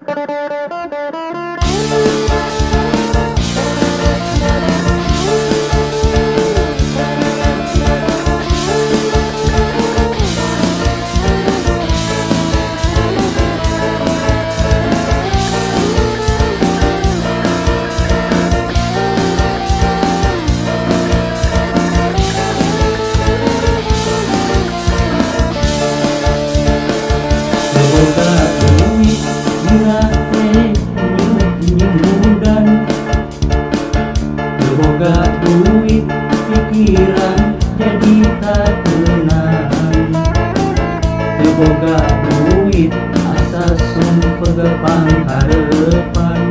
Boga duit sirah teh nyudan, boga duit pikiran jadi tak tenang, boga duit asa sumpek pangharepan,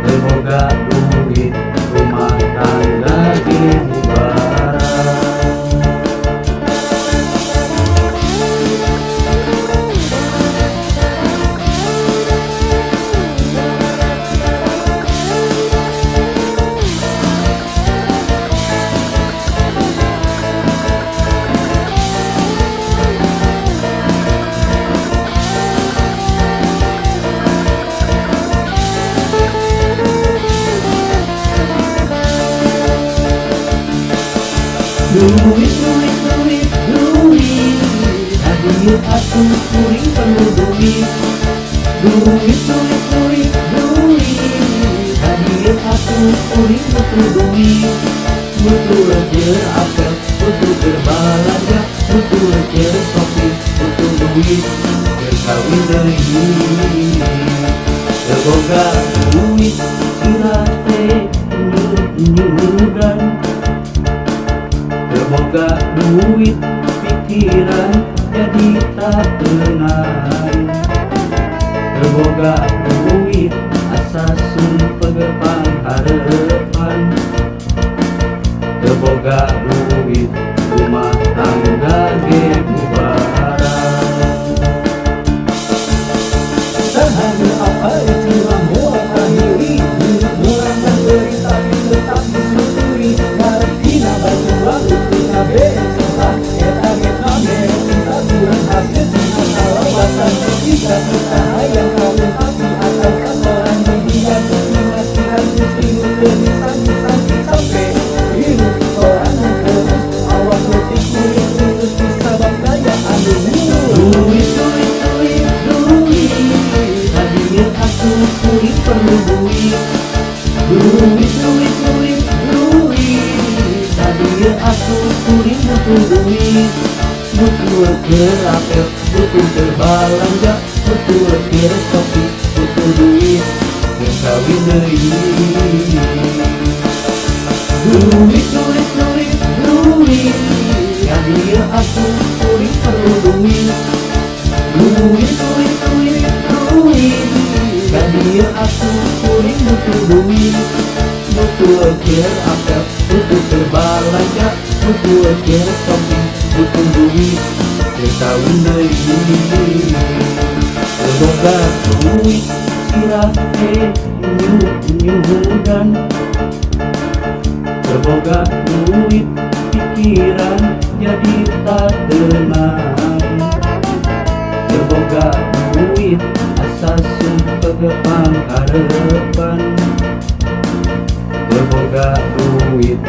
boga duit rumah tangga ge bubaran. Duit, duit, duit, duit, hadir atuh kuring perlu duit. Duit, duit, duit, duit, hadir atuh kuring butuh duit. Butuh keur apel, butuh keur balanja, butuh keur shopping, butuh duit keur kawin deui. Teu boga duit sirah teh nyudan, boga duit pikiran jadi tak tenang, boga duit asa sumpek pangharepan, boga duit rumah tangga ge bubaran. Saha nu apal cuma moal kahili, murah leutik tapi tetap disyukuri. Ngartina baju baru tina beres, eta ge pamer minta kurang hasil tina salawatan. Jika kita hayang kawin tapi akan kasoran didian masihan istri nu teu disangki-sangki sampe hirup sorangan terus awak leutik kulit lurus kusabab gaya anu Duit, duit, duit, duit, hadir atuh kuring perlu duit. Duit, duit, duit, duit, hadir atuh kuring butuh duit. Butuh keur apel, butuh keur balanja, butuh keur shopping, butuh duit keur kawin deui. Duit, duit, duit, duit, hadir atuh kuring perlu duit. Duit, duit, duit, duit, hadir atuh kuring butuh duit. Butuh keur apel, butuh keur balanja, butuh keur shopping, butuh duit keur kawin deui. Boga duit sirah teh nyudan, boga duit pikiran jadi tak tenang, boga duit asa sumpek pangharepan, boga duit.